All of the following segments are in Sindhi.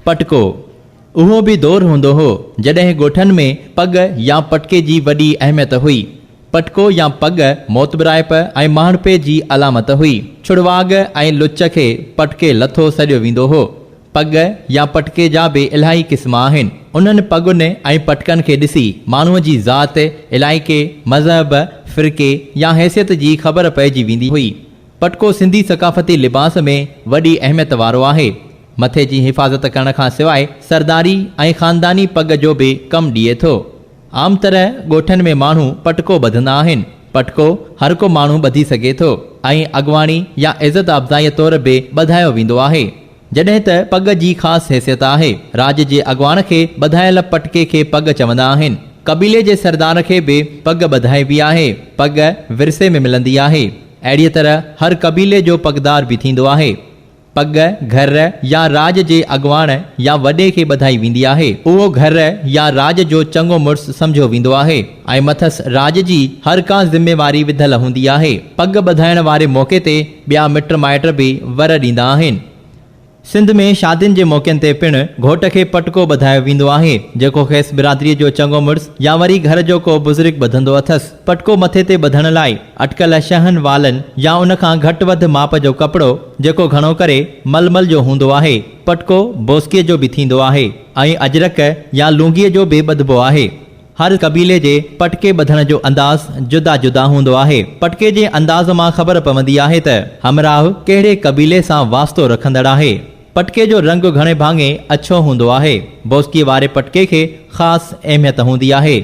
پٽڪو، اهو به دور هوندو هو، جڏهن ڳوٺن ۾ پڳ يا پٽڪي جي وڏي اهميت هئي. پٽڪو يا پڳ معتبرائپ ۽ ماڻهپي جي علامت هئي. ڇڙواڳ ۽ لچ کي پٽڪي لٿو سڏيو ويندو هو. پڳ يا پٽڪي جا به الاهي قسم آهن. انهن پڳن ۽ پٽڪن کي ڏسي ماڻهوء جي ذات، علائقي، مذهب، فرقي يا حيثيت جي خبر پئجي ويندي هئي. پٽڪو سنڌي ثقافتي لباس ۾ وڏي اهميت وارو آهي. مٿي جي حفاظت ڪرڻ کان سواء سرداري ۽ خانداني پڳ جو به ڪم ڏئي ٿو. عام طرح ڳوٺن ۾ ماڻهو پٽڪو ٻڌندا آهن. پٽڪو هر ڪو ماڻهو ٻڌي سگهي ٿو ۽ اڳواڻي يا عزت افزائيء طور به ٻڌايو ويندو آهي. جڏهن ته پڳ جي خاص حيثيت آهي. راڄ جي اڳواڻ کي ٻڌايل پٽڪي کي پڳ چوندا آهن. قبيلي جي سردار کي به پڳ ٻڌائبي آهي. پڳ ورثي ۾ ملندي آهي. اهڙيء طرح هر قبيلي جو پڳدار به ٿيندو آهي. پڳ گهر يا راڄ جي اڳواڻ يا وڏي کي ٻڌائي ويندي آهي. اهو گهر يا راڄ جو چڱو مڙس سمجهيو ويندو آهي ۽ مٿس راڄ جي هر ڪا ذميواري وڌل هوندي آهي. پڳ ٻڌائڻ واري موقعي تي ٻيا مٽ مائٽ به ور ڏيندا آهن. سنڌ ۾ شادين جي موقعن تي پڻ گهوٽ کي پٽڪو ٻڌايو ويندو آهي، جيڪو کيس برادريء جو چڱو مڙس يا وري گهر جو ڪو بزرگ ٻڌندو اٿس. پٽڪو مٿي تي ٻڌڻ لاء اٽڪل ڇهن والن يا ان کان گهٽ وڌ ماپ جو ڪپڙو، جيڪو گهڻو ڪري ململ جو هوندو آهي. پٽڪو بوسڪيء جو به ٿيندو آهي ۽ اجرڪ يا لونگيء جو به ٻڌبو آهي. هر قبيلي جي پٽڪي ٻڌڻ جو انداز جدا جدا هوندو آهي. پٽڪي جي انداز مان خبر پوندي آهي ته همراهه ڪهڙي قبيلي سان واسطو رکندڙ آهي. پٽڪي جو رنگ گهڻي ڀاڱي اڇو هوندو آهي. بوسڪي واري پٽڪي کي خاص اهميت هوندي آهي.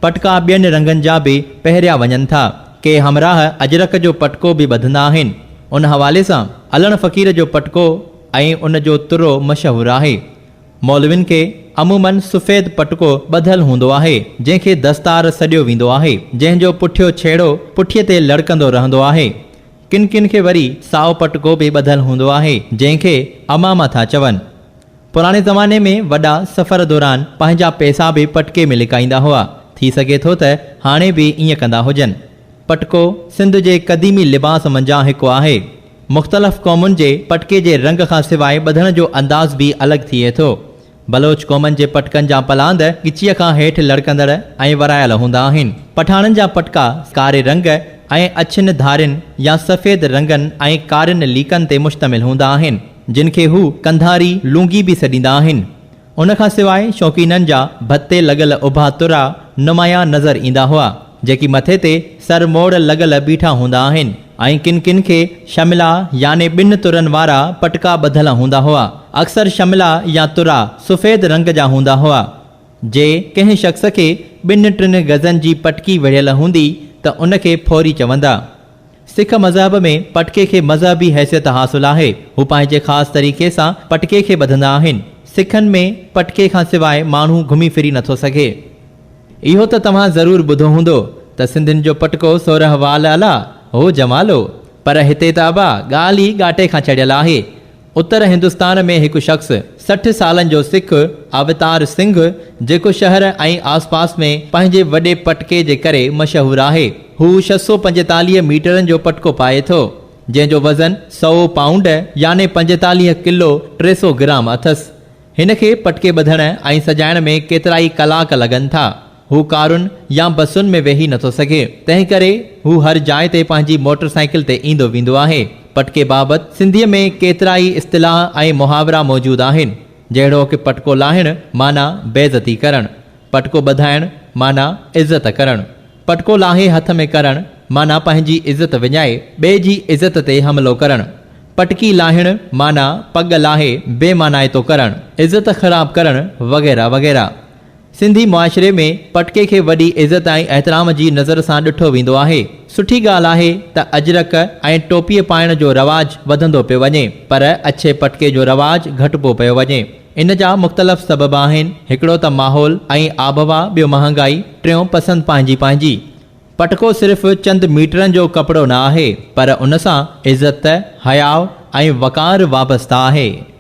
پٽڪا ٻين رنگن جا به پهريا وڃن ٿا. ڪي همراهه اجرڪ جو پٽڪو به ٻڌندا آهن. ان حوالي سان علڻ فقير جو پٽڪو ۽ ان جو ترو مشهور آهي. مولوين کي عموماً سفيد پٽڪو ٻڌل هوندو آهي، جنهن کي دستار سڏيو ويندو آهي، جنهن جو پٺيو ڇيڙو پٺيء تي لڙڪندو رهندو آهي. ڪن ڪن کي وري سائو پٽڪو به ٻڌل هوندو آهي، جنهن کي عمامه ٿا چون. پراڻي زماني ۾ وڏا سفر دوران پنهنجا پئسا به پٽڪي ۾ لڪائيندا هئا. ٿي سگهي ٿو ته هاڻي به ائين ڪندا هجن. پٽڪو سنڌ جي قديمي لباس منجهان هڪ آهي. مختلف قومن جي پٽڪي جي رنگ کان سواء ٻڌڻ جو انداز به الڳ ٿئي ٿو. بلوچ قومن جي پٽڪن جا پلاند ڳچيء کان هيٺ لڙڪندڙ ۽ ورايل هوندا آهن. پٺاڻن جا پٽڪا ڪاري رنگ ۽ اڇين ڌارين يا سفيد رنگن ۽ ڪارين ليڪن تي مشتمل هوندا آهن، جن کي هو قنڌاري لونگي به سڏيندا آهن. ان کان سواء شوقينن جا ڀت تي لڳل اڀا ترا نمايان نظر ايندا هئا، جيڪي مٿي تي سر موڙ لڳل بيٺا هوندا آهن ۽ ڪن ڪن کي شملا يعني ٻن ترن وارا پٽڪا ٻڌل هوندا هئا. اڪثر شملا يا ترا سفيد رنگ جا هوندا هئا. جي ڪنهن شخص کي ٻن ٽن گزن جي پٽڪي وڙهيل هوندي ته ان کي ڦوري چوندا. سک مذهب ۾ پٽڪي کي مذهبي حيثيت حاصل آهي. هو پنهنجي خاص طريقي سان پٽڪي کي ٻڌندا آهن. سکن ۾ پٽڪي کان سواء ماڻهو گهمي ڦري نٿو سگهي. اهو ته توهان ضرور ٻڌو هوندو ته سنڌين جو پٽڪو سورهه وال الا هو جمالو. پر هتي ته ابا ڳالهه ئي ڳاٽي کان چڙهيل آهي. اتر هندستان ۾ هڪ شخص، 60 سالن جو سک اوتار سنگهه، جيڪو شهر ۽ آسپاس ۾ پنهنجي وڏي پٽڪي جي ڪري مشهور آهي. هو 645 ميٽرن جو پٽڪو پائي ٿو، جنهن جو وزن سئو پائونڊ يعني 45 ڪلو 300 گرام اٿس. هن کي پٽڪي ٻڌڻ ۽ سجائڻ ۾ ڪيترائي ڪلاڪ لڳن ٿا. هو ڪارن يا بسن ۾ ويهي نٿو سگهي، تنهن ڪري هو هر جاء تي پنهنجي موٽر سائيڪل تي ايندو ويندو آهي. پٽڪي بابت سنڌيء ۾ ڪيترائي اصطلاح ۽ محاورا موجود آهن، جهڙوڪ پٽڪو لاهڻ معنيٰ بيعزتي ڪرڻ، پٽڪو ٻڌائڻ معنيٰ عزت ڪرڻ، پٽڪو لاهي هٿ ۾ ڪرڻ معنيٰ پنهنجي عزت وڃائي ٻئي جي عزت تي حملو ڪرڻ، پٽڪي لاهڻ معنيٰ پڳ لاهي بي مانائتو ڪرڻ، عزت خراب ڪرڻ وغيره وغيره. سنڌي معاشري ۾ پٽڪي کي وڏي عزت ۽ احترام جي نظر سان ڏٺو ويندو آهي. سٺي ڳالهه آهي ته اجرڪ ۽ ٽوپيء پائڻ جو رواج وڌندو پيو وڃي، پر اڇي پٽڪي جو رواج گهٽبو پيو وڃي. ان جا مختلف سبب آهن، هڪڙو ته ماحول ۽ آبهوا، ٻيو مهانگائي، ٽيون پسند پنهنجي پنهنجي. پٽڪو صرف چند ميٽرن جو ڪپڙو نه آهي، پر ان سان عزت، حياء ۽ وقار وابسته آهي.